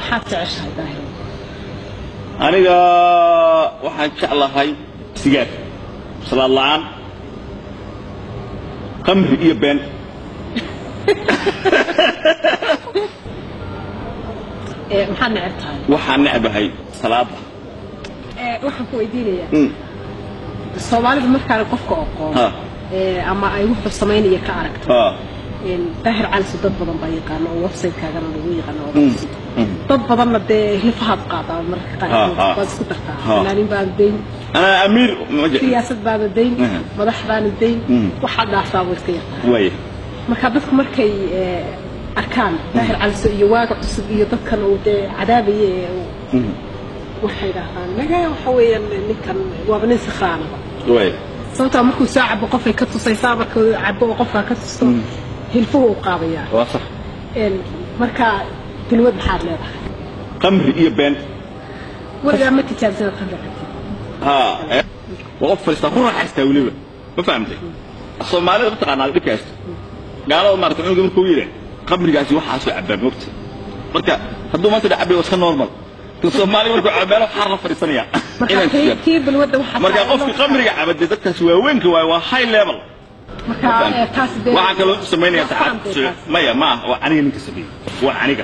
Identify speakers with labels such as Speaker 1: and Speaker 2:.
Speaker 1: Maxaad jeceshahay, Daahir?
Speaker 2: Aniga waxaan jeclahay sigaar, salaad la'aan, qamri iyo been.
Speaker 1: Maxaad neceb tahay?
Speaker 2: Waxaan necbahay salaada.
Speaker 1: Waxaan ku weydiinayaa, Soomaalidu markaana qofka aqoon ama ay wuxuu samaynaya ka aragto, Daahir Caliso dad badan baa yaqaano oo website-kaagana lagu yaqaano oo dad badanna dee hilfahaad qaadaa mararka qaarkood, waad isku dartaa, fanaanin baana dayn,
Speaker 2: anaa amiir ma jecel,
Speaker 1: siyaasad baana dayn, madax baana dayn, waxaad dhaaftaa way iska yartaa.
Speaker 2: Waaya.
Speaker 1: Marka dadku markay arkaan Daahir Caliso iyo Waaga Cusub iyo dadkan uu dee cadaabaya ee waxay dhahdaan naga waxa weeyaan ninkan waaba nin sakhraanaba.
Speaker 2: Waaya.
Speaker 1: Sababtaa markuu soo cabo qofay ka tusaysaa, markuu cabo oo qofkaa ka tusto hilfuhu u qaadayaa.
Speaker 2: Waa sax.
Speaker 1: Marka dilwad maxaad leedahay?
Speaker 2: Qamri iyo been.
Speaker 1: Weligaa ma tijaabsada khamri cabtid?
Speaker 2: Ha, waa qof fadhiistaa ku raaxaystaa weliba, ma fahamtay? Soomaalida mataqaanaa dhibka haysto, gaalada maarata cunuga markuu yidhi qamrigaasi waxaasoo cabaa moogta, marka hadduu maanta dha cabay waa iska normal. Kan Soomaaliga markuu cabo meelo xaar la fadhiisanaya.
Speaker 1: Marka
Speaker 2: inaan
Speaker 1: kii kii balwadda waxaa
Speaker 2: marka
Speaker 1: tahay
Speaker 2: qofkii qamriga caba dee dadkaasi waaweynka waaye, waa high level.
Speaker 1: Marka taasi dee
Speaker 2: waxaa kaloo samaynaya
Speaker 1: waa fahamtay
Speaker 2: taxad
Speaker 1: taas.
Speaker 2: Maya, ma ah, waa aniga ninka sameeyey, waa aniga.